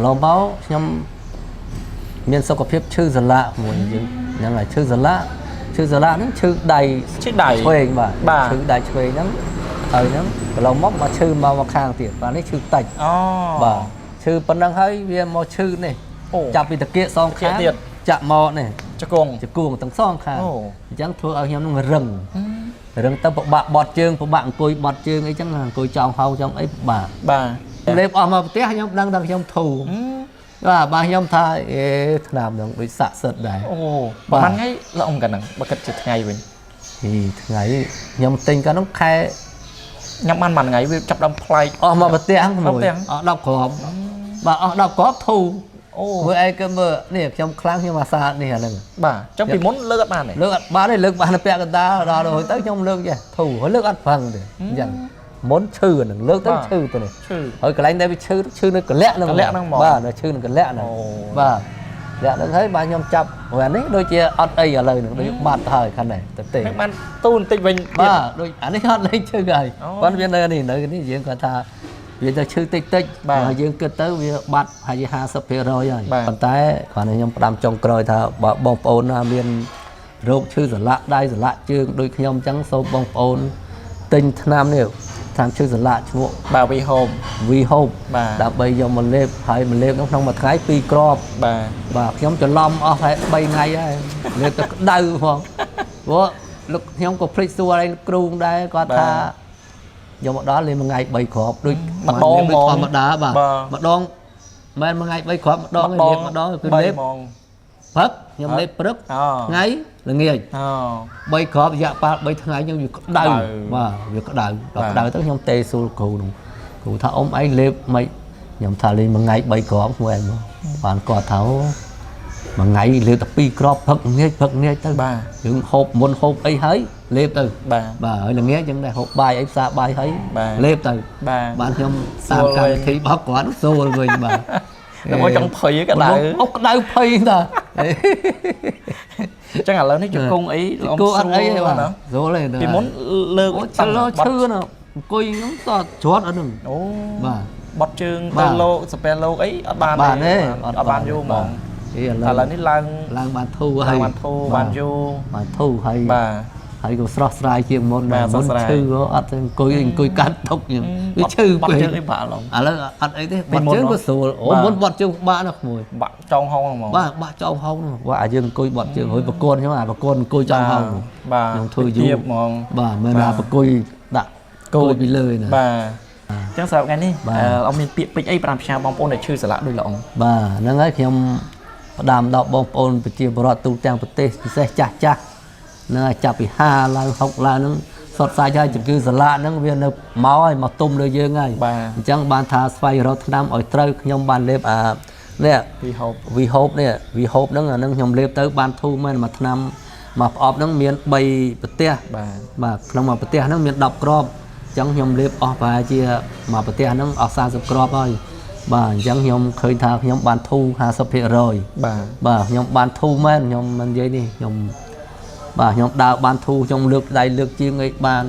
កន្លងមកខ្ញុំមានសុខភាពឈឺសន្លាក់មួយយើងហ្នឹងហើយឈឺសន្លាក់ឈឺសន្លាក់ហ្នឹងឈឺដៃ ឈឺដៃ ឆ្វេងបាទ បាទ ឈឺដៃឆ្វេងហ្នឹងហើយហ្នឹងកន្លងមកមកឈឺមកមកខាងទៀតបាទនេះឈឺតិច អូ បាទឈឺប៉ុណ្ណឹងហើយវាមកឈឺនេះ អូ ចាប់ពីតាគៀកសងខាង តាគៀកទៀត ចាក់មកនេះ ជង្គង់ ជង្គង់ទាំងសងខាង អូ អញ្ចឹងធ្វើឲ្យខ្ញុំនឹងរឹងរឹងទៅពិបាកបត់ជើងពិបាកអង្គុយបត់ជើងអីចឹងអង្គុយចោងហោងចោងអីពិបាក បាទ លេបអស់មកផ្ទះខ្ញុំដឹងថាខ្ញុំធូរបាទបាទខ្ញុំថាអេថ្នាំនឹងដូចស័ក្តិសិទ្ធិដែរ អូ បាទ ប្រហែលថ្ងៃល្អងកាលហ្នឹងបើគិតជាថ្ងៃវិញ ហីថ្ងៃខ្ញុំទិញកាលនោះខែ ញ៉ាំបានមួយថ្ងៃវាចាប់ដើមប្លែក អស់មកផ្ទះមួយ មកផ្ទះ អស់10គ្រាប់បាទអស់10គ្រាប់ធូរ អូ មើលឯងក៏មើលនេះខ្ញុំខ្លាំងខ្ញុំអាសានេះអាហ្នឹង បាទអញ្ចឹងពីមុនលើកអត់បានទេ លើកអត់បានទេលើកបានតែពាក់កណ្ដាលដល់ទៅទៅខ្ញុំលើកចេះធូរហើយលើកអត់ប្រឹងទេអញ្ចឹងមុនឈឺអាហ្នឹងលើកទៅ បាទ ឈឺទៅនេះ ឈឺ ហើយកន្លែងដែលវាឈឺឈឺនៅកលៈហ្នឹង កលៈហ្នឹងហ្មង បាទនៅឈឺនៅកលៈហ្នឹង អូ បាទលៈហ្នឹងហើយបាទខ្ញុំចាប់ព្រោះអានេះដូចជាអត់អីឥឡូវហ្នឹងដូចបាត់ទៅហើយខាងនេះទៅទេ នឹងបានទូបន្តិចវិញទៀត បាទដូចអានេះអត់លេងឈឺហើយ អូ ប៉ុន្តែវានៅនេះនៅនេះយើងគាត់ថាវាទៅឈឺតិចតិច បាទ ហើយយើងគិតទៅវាបាត់ហើយ50%ហើយ បាទ ប៉ុន្តែគ្រាន់តែខ្ញុំផ្ដាំចុងក្រោយថាបើបងប្អូនណាមានរោគឈឺសន្លាក់ដៃសន្លាក់ជើងដូចខ្ញុំអញ្ចឹងសូមបងប្អូនទិញថ្នាំនេះថ្នាំឈឺសន្លាក់ឈ្មោះ បាទវីហូម វីហូប បាទ ដើម្បីយកមកលេបហើយមកលេបក្នុងមួយថ្ងៃ2គ្រាប់ បាទ បាទខ្ញុំច្រឡំអស់ហើយ3ថ្ងៃហើយលេបទៅក្តៅផងព្រោះលោកខ្ញុំក៏ភ្លេចសួរឯងគ្រូដែរគាត់ថាយកមកដល់លេបមួយថ្ងៃ3គ្រាប់ដូចម្ ដង ដូចធម្មតាបាទ បាទ ម្ដងមិនមួយថ្ងៃ3គ្រាប់ម្ដងទេលេបម្ដងគឺ បី លេប ហ្មង ព្រឹកខ្ញុំលេបព្រឹក អូ ថ្ងៃល្ងាច អូ 3គ្រាប់រយៈពេល3ថ្ងៃខ្ញុំវាក្តៅ ក្តៅ បាទវាក្តៅដល់ បាទ ក្តៅទៅខ្ញុំទេសួរគ្រូនោះគ្រូថាអ៊ំឯងលេបមិនខ្ញុំថាលេងមួយថ្ងៃ3គ្រាប់មួយឯងមកបានគាត់ថាអូមួយថ្ងៃលេបតែ2គ្រាប់ព្រឹកល្ងាចព្រឹកល្ងាចទៅ បាទ យើងហូបមុនហូបអីហើយលេបទៅ បាទ បាទហើយល្ងាចយើងដែរហូបបាយអីផ្សារបាយហើយ បាទ លេបទៅ បាទ បានខ្ញុំតាមកម្មវិធីរបស់គាត់សួរវិញបាទ តែមកចង់ភ័យក្តៅ អូក្តៅភ័យតា អញ្ចឹងឥឡូវនេះជង្គង់អីល្អ គោអត់អីទេបាទ ណា ស្រួលទេ ពីមុនលើក អូឈឺឈឺណាអង្គុយហ្នឹងតច្រត់អត់ហ្នឹង អូ បាទ បត់ជើង បាទ ទៅលោកសាពែលោកអីអត់បាន បានទេ អត់បានយូរហ្មង អីឥ តែឥឡូវនេះឡើង ឡើងបានធូរហើយ ឡើងបានធូរបានយូរ បានធូរហើយ បាទ ហើយក៏ស្រស់ស្រាយជាងមុន បាទ ដែរមុន ស្រស់ស្រាយ ឈឺក៏អត់ទេអង្គុយអង្គុយកាត់ទុកហ្នឹងវាឈឺ បត់ ពេក ជើងអីបាក់ឡង ឥឡូវអត់អីទេ ពីមុន បត់ជើងក៏ស្រួលអូ បាទ មុនបត់ជើងពិបាកណាស់ក្មួយ បាក់ចောင်းហោងហ្មង បាទបាក់ចោលហោងនោះបាទអាយើងអង្គុយបត់ជើងហើយប្រកួនខ្ញុំអាប្រកួនអង្គុយចោលហោងនោះ បាទ ខ្ញុំធ្វើយូរ ទៀបហ្មង បាទមិន បាទ ណាប្រគួយដាក់ គូច គូចពីលើណា បាទអញ្ចឹងសម្រាប់ថ្ងៃនេះ បាទ អត់មានពាក្យពេចន៍អីប្រាំផ្ញើបងប្អូនដែលឈឺសន្លាក់ដូចល្អង បាទហ្នឹងហើយខ្ញុំផ្ដាំដល់បងប្អូនប្រជាពលរដ្ឋទូទាំងប្រទេសពិសេសចាស់ចាស់ហ្នឹងហើយចាប់ពី50ឡើង60ឡើងហ្នឹងសុទ្ធសាច់ហើយជំងឺសន្លាក់ហ្នឹងវានៅមកហើយមកទុំលើយើងហើយ បាទ អញ្ចឹងបានថាស្វែងរកថ្នាំឲ្យត្រូវខ្ញុំបានលេបអានេះ ពីហូប វីហូបនេះវីហូបហ្នឹងអាហ្នឹងខ្ញុំលេបទៅបានធូរមែនមួយថ្នាំមួយប្រអប់ហ្នឹងមាន3ប្រទេស បាទ បាទក្នុងមួយប្រទេសហ្នឹងមាន10គ្រាប់អញ្ចឹងខ្ញុំលេបអស់ប្រហែលជាមួយប្រទេសហ្នឹងអស់40គ្រាប់ហើយបាទអញ្ចឹងខ្ញុំឃើញថាខ្ញុំបានធូរ50% បាទ បាទខ្ញុំបានធូរមែនខ្ញុំមិននិយាយនេះខ្ញុំបាទខ្ញុំដើរបានធូរខ្ញុំលើកដៃលើកជើងអីបាន